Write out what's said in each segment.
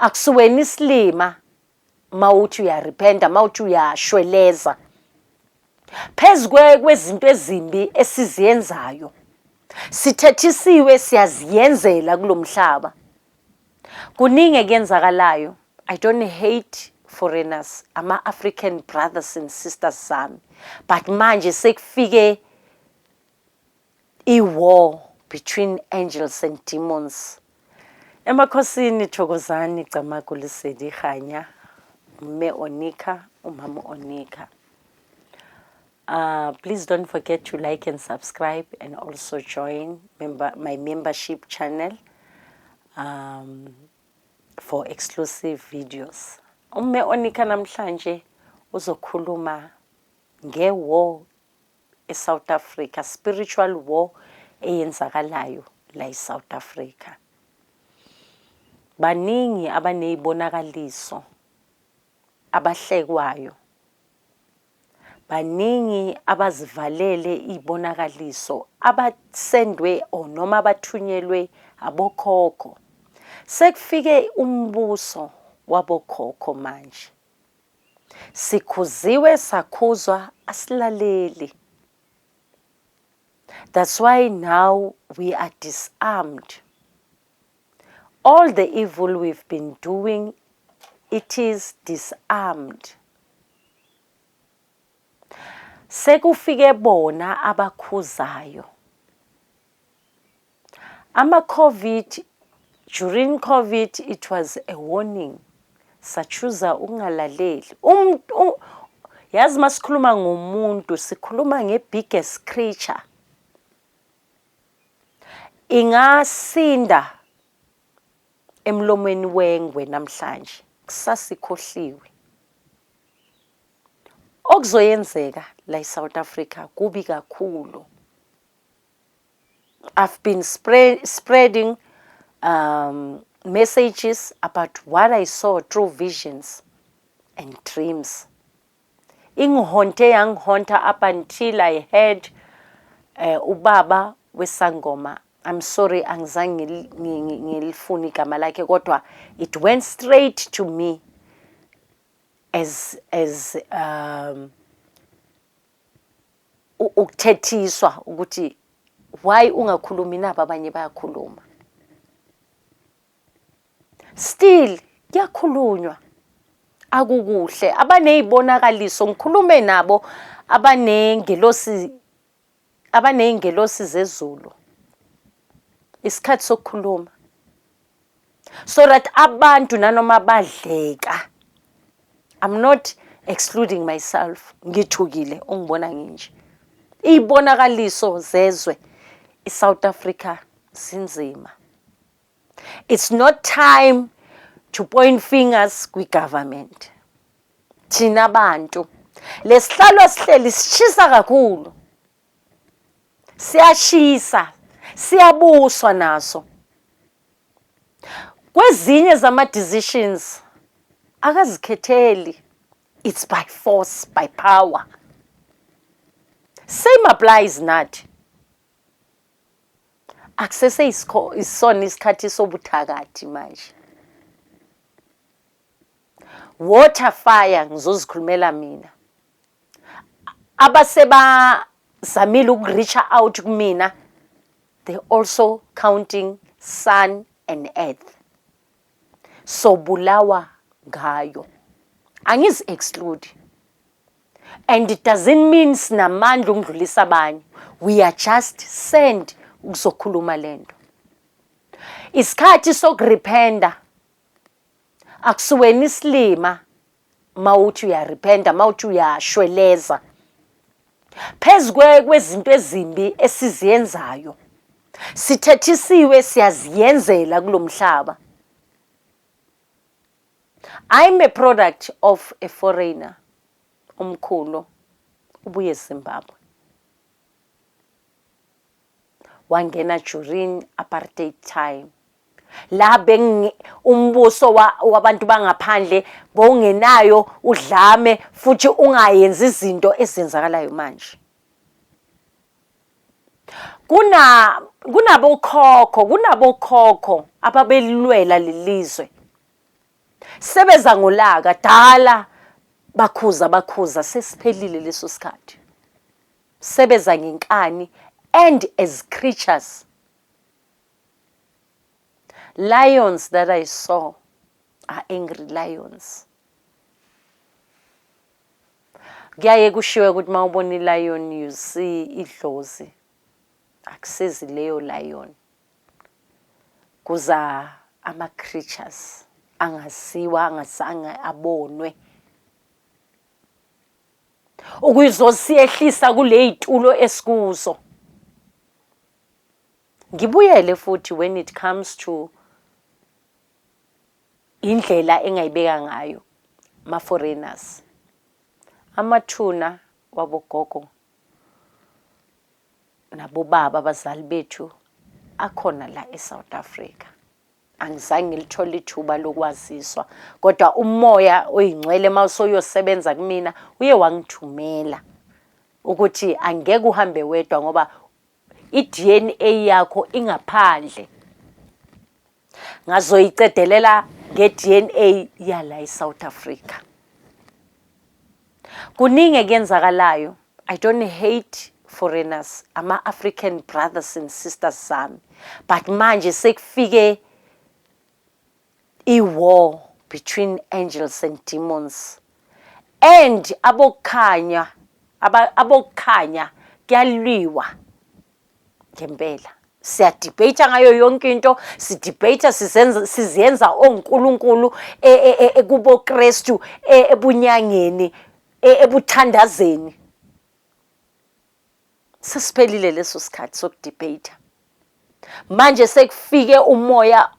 Akusuwena isilima mawuthi uyarepenta, mawuthi uyashweleza. Phezu kwezinto ezimbi esiziyenzayo, sithethisiwe, siyaziyenzela kulomhlaba. Kuningi ekuyenzakalayo. I don't hate foreigners, ama-African brothers and sisters zami, but manje sekufike i-war between angels and demons. Emakhosini, thokozani, Camagu, Lesedi, kganya, Mme Onika, umama Onika. Please don't forget to like and subscribe and also join my membership channel for exclusive videos. Umme Onika namhlanje uzokhuluma nge-war eSouth Africa, spiritual war eyenzakalayo la eSouth Africa. Baningi abanezibonakaliso abahlekwayo. Baningi abazivalele izibonakaliso abasendwe or noma abathunyelwe abokhokho. Sekufike umbuso wabokhokho manje. Sikhuziwe, sakhuzwa, asilaleli. That's why now we are disarmed. All the evil we've been doing, it is disarmed. Sekufike bona abakhuzayo. Ama-COVID, during COVID it was a warning. Sachuza ukungalaleli. Umuntu, yazi, masikhuluma ngomuntu, sikhuluma nge-biggest creature. Ingasinda emlomeni wengwe namhlanje, kusasikhohliwe. Okuzoyenzeka la eSouth Africa kubi kakhulu. I've been spreading messages about what I saw through visions and dreams. Ingihonte, yangihonta up until I heard ubaba wesangoma. I'm sorry, angizange ngilifune igama lakhe, kodwa it went straight to me as ukuthethiswa ukuthi why ungakhulumi nabo, abanye bayakhuluma. Still kuyakhulunywa, akukuhle. Abanezibonakaliso ngikhulume nabo, abanengelosi, abaney'ngelosi zezulu, isikhathi sokukhuluma so that abantu nanoma badleka. I'm not excluding myself, ngithukile ungibona nginje. Iy'bonakaliso zezwe iSouth Africa zinzima. It's not time to point fingers kwi-government. Thina bantu, lesihlalo sihleli sishisa kakhulu, siyashisa, siyabuswa naso. Kwezinye zama-decisions akazikhetheli, it's by force, by power. Same applies nathi. Akusese isona isikhathi sobuthakathi manje. Water, fire, ngizozikhulumela mina. Abasebazamile ukureacha out kumina, they also counting sun and earth. Sobulawa ngayo, angizi exclude, and it doesn't mean sinamandla ukudlulisa abanye. We are just sent ukuzokhuluma lento. Isikhathi sokurepenta. Akusuwena isilima mawuthi uyarepenta, mawuthi uyashweleza. Phezu kwezinto ezimbi esiziyenzayo, sithethisiwe, siyaziyenzela kulomhlaba. I'm a product of a foreigner. Umkhulu ubuye eZimbabwe, wangena during apartheid time, la bengi umbuso wabantu bangaphandle bowungenayo udlame futhi ungayenzi izinto ezenzakalayo manje. Kunabokhokho, kunabokhokho ababelwela lelizwe. Sebeza ngolaka dala bakhuza bakhuza sesiphelile leso sikhathi. Sebeza ngenkani and as creatures. Lions that I saw are angry lions. Kuyaye kushiwe ukuthi uma ubona i-lion you see idlozi. Akusizi leyo lion. Kuza ama-creatures angaziwa angazange abonwe. Ukuzosiyehlisa kuley'tulo esikuzo. Ngibuyele futhi when it comes to indlela engayibeka ngayo ma-foreigners. Amathuna wabogogo nabobaba abazali bethu akhona la eSouth Africa. Angizange ngilithole ithuba lokwaziswa kodwa umoya oyingcwele uma usoyosebenza kumina uye wangithumela ukuthi angeke uhambe wedwa ngoba i-DNA yakho ingaphandle. Ngazoyicedelela nge-DNA yala eSouth Africa. Kuningi ekuyenzakalayo. I don't hate foreigners, ama-African brothers and sisters zami. But manje sekufike i-war between angels and demons. And abokukhanya, abokukhanya kuyalwiwa ngempela. Siyadebate ngayo yonke into, sidebate sizenza siziyenza onkulunkulu e, e, e, kubo Kristu ebunyangeni ebuthandazeni. Sesiphelile leso sikhathi sokudebate. Manje sekufike umoya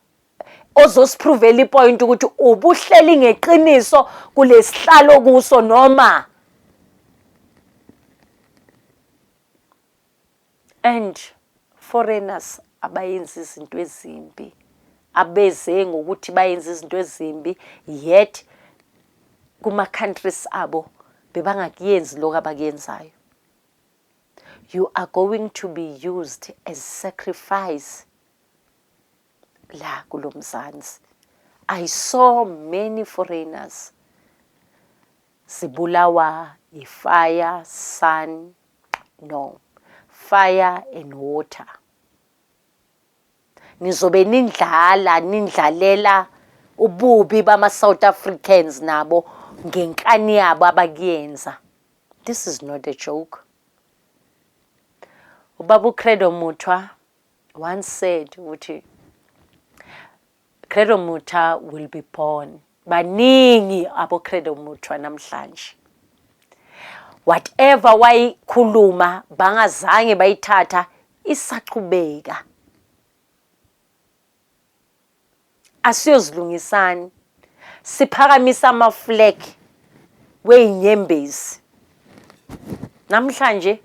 ozosiprovela ipoint ukuthi ubuhleli ngeqiniso kulesihlalo kuso noma and foreigners abayenza izinto ezimbi abeze ngokuthi bayenza izinto ezimbi yet kuma countries abo bebangakuyenzi lokho abakuyenzayo. You are going to be used as sacrifice la kulomzansi. I saw many foreigners zibulawa yi-fire, sun, no, fire and water. Nizobe nindlala nindlalela ububi bama-South Africans nabo ngenkani yabo abakuyenza. This is not a joke. Ubaba uCredo Mutwa once said ukuthi Credo Mutwa will be born. Baningi abo Credo Mutwa namhlanje. Whatever wayikhuluma bangazange bayithatha isaqhubeka. Asiyozilungisani. Siphakamisa ama flag weyinyembezi. Namhlanje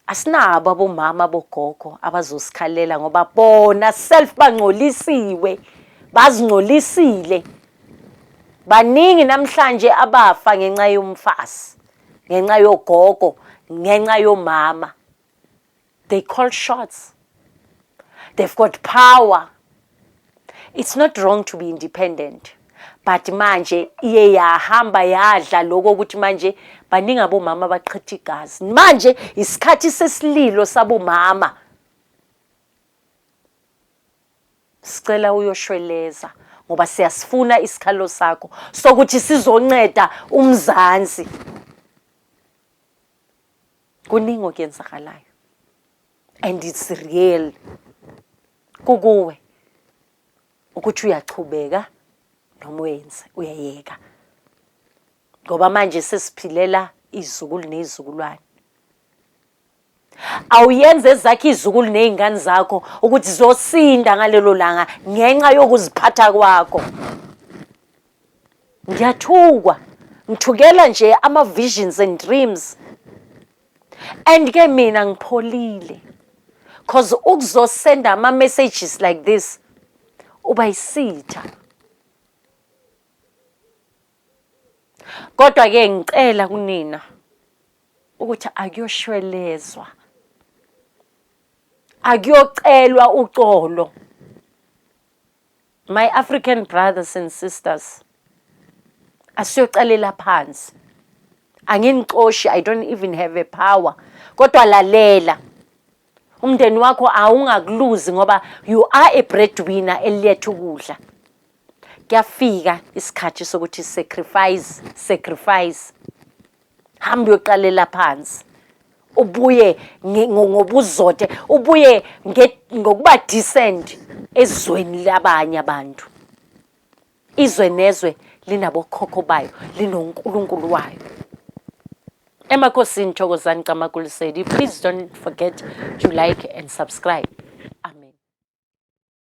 asinabo abomama abogogo abazosikhalela ngoba bona self bangcolisiwe, bazingcolisile. Baningi namhlanje abafa ngenxa yomfazi, ngenxa yogogo, ngenxa yomama. They call shots. They've got power. It's not wrong to be independent. But manje iye yahamba yadla lokho ukuthi manje baningi abomama abachitha igazi. Manje isikhathi sesililo sabomama. Sicela uyoshweleza ngoba siyasifuna isikhalo sakho sokuthi sizonceda uMzansi. Kuningi okuyenzakalayo and it's real. Kukuwe ukuthi uyachubeka noma uyenze uyayeka, ngoba manje sesiphilela izukulu nezizukulwane. Awuyenze ezakho izukulu nezingane zakho ukuthi zosinda ngalelo langa ngenxa yokuziphatha kwakho. Ngiyathukwa, ngithukela nje ama visions and dreams. And ke mina ngipholile. Cause ukuzosenda ama messages like this uba yisitha. Kodwa ke ngicela kunina ukuthi akuyoshwelezwa. Akuyocelwa uxolo. My African brothers and sisters, asiyocalela phansi. Anginixoshi, I don't even have a power. Kodwa lalela. Umndeni wakho awungakuluzi ngoba you are a breadwinner eliletha ukudla. Kuyafika isikhathi sokuthi sacrifice, sacrifice. Hamba uyoqalela phansi. Ubuye ngobuzothe, ubuye ngokuba decent ezweni labanye abantu. Izwe nezwe linabokhokho bayo, linoNkulunkulu wayo. Emakhosini, Thokozani, Camagulisedi. Please don't forget to like and subscribe.